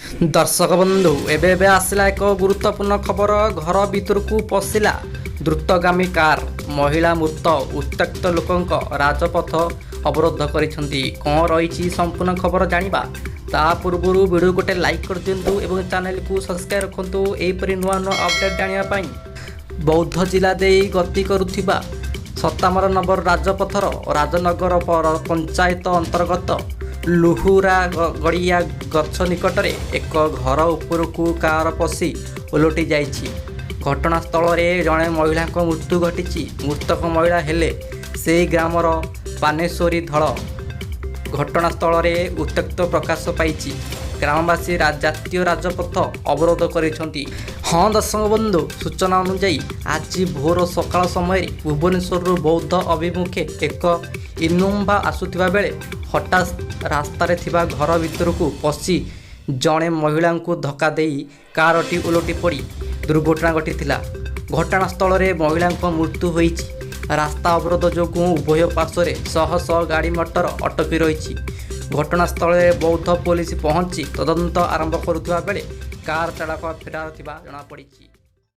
ଦର୍ଶକ ବନ୍ଧୁ, ଏବେ ଏବେ ଆସିଲା ଏକ ଗୁରୁତ୍ୱପୂର୍ଣ୍ଣ ଖବର। ଘର ଭିତରକୁ ପଶିଲା ଦ୍ରୁତଗାମୀ କାର୍, ମହିଳା ମୃତ। ଉତ୍ତ୍ୟକ୍ତ ଲୋକଙ୍କ ରାଜପଥ ଅବରୋଧ କରିଛନ୍ତି। କ'ଣ ରହିଛି ସମ୍ପୂର୍ଣ୍ଣ ଖବର ଜାଣିବା। ତା ପୂର୍ବରୁ ଭିଡ଼ିଓ ଗୋଟେ ଲାଇକ୍ କରିଦିଅନ୍ତୁ ଏବଂ ଚ୍ୟାନେଲକୁ ସବସ୍କ୍ରାଇବ୍ ରଖନ୍ତୁ ଏହିପରି ନୂଆ ନୂଆ ଅପଡ଼େଟ୍ ଜାଣିବା ପାଇଁ। ବୌଦ୍ଧ ଜିଲ୍ଲା ଦେଇ ଗତି କରୁଥିବା 57 ନମ୍ବର ରାଜପଥର ରାଜନଗର ପଞ୍ଚାୟତ ଅନ୍ତର୍ଗତ ଲୁହୁରା ଗଡ଼ିଆ ଗଛ ନିକଟରେ ଏକ ଘର ଉପରକୁ କାର ପଶି ଓଲଟି ଯାଇଛି। ଘଟଣାସ୍ଥଳରେ ଜଣେ ମହିଳାଙ୍କ ମୃତ୍ୟୁ ଘଟିଛି। ମୃତକ ମହିଳା ହେଲେ ସେହି ଗ୍ରାମର ପାନେଶ୍ୱରୀ ଧଳ। ଘଟଣାସ୍ଥଳରେ ଉତ୍ତ୍ୟକ୍ତ ପ୍ରକାଶ ପାଇଛି। ଗ୍ରାମବାସୀ ଜାତୀୟ ରାଜପଥ ଅବରୋଧ କରିଛନ୍ତି। ହଁ ଦର୍ଶକ ବନ୍ଧୁ, ସୂଚନା ଅନୁଯାୟୀ ଆଜି ଭୋର ସକାଳ ସମୟରେ ଭୁବନେଶ୍ୱରରୁ ବୌଦ୍ଧ ଅଭିମୁଖେ ଏକ ଇନୋଭା ଆସୁଥିବା ବେଳେ ହଠାତ୍ ରାସ୍ତାରେ ଥିବା ଘର ଭିତରକୁ ପଶି ଜଣେ ମହିଳାଙ୍କୁ ଧକ୍କା ଦେଇ କାରଟି ଓଲଟି ପଡ଼ି ଦୁର୍ଘଟଣା ଘଟିଥିଲା। ଘଟଣାସ୍ଥଳରେ ମହିଳାଙ୍କ ମୃତ୍ୟୁ ହୋଇଛି। ରାସ୍ତା ଅବରୋଧ ଯୋଗୁଁ ଉଭୟ ପାର୍ଶ୍ୱରେ ଶହ ଶହ ଗାଡ଼ି ମଟର ଅଟକି ରହିଛି। ଘଟଣାସ୍ଥଳରେ ବୌଦ୍ଧ ପୋଲିସ ପହଞ୍ଚି ତଦନ୍ତ ଆରମ୍ଭ କରୁଥିବା ବେଳେ କାର ଚାଳକ ଫେରାର ଥିବା ଜଣାପଡ଼ିଛି।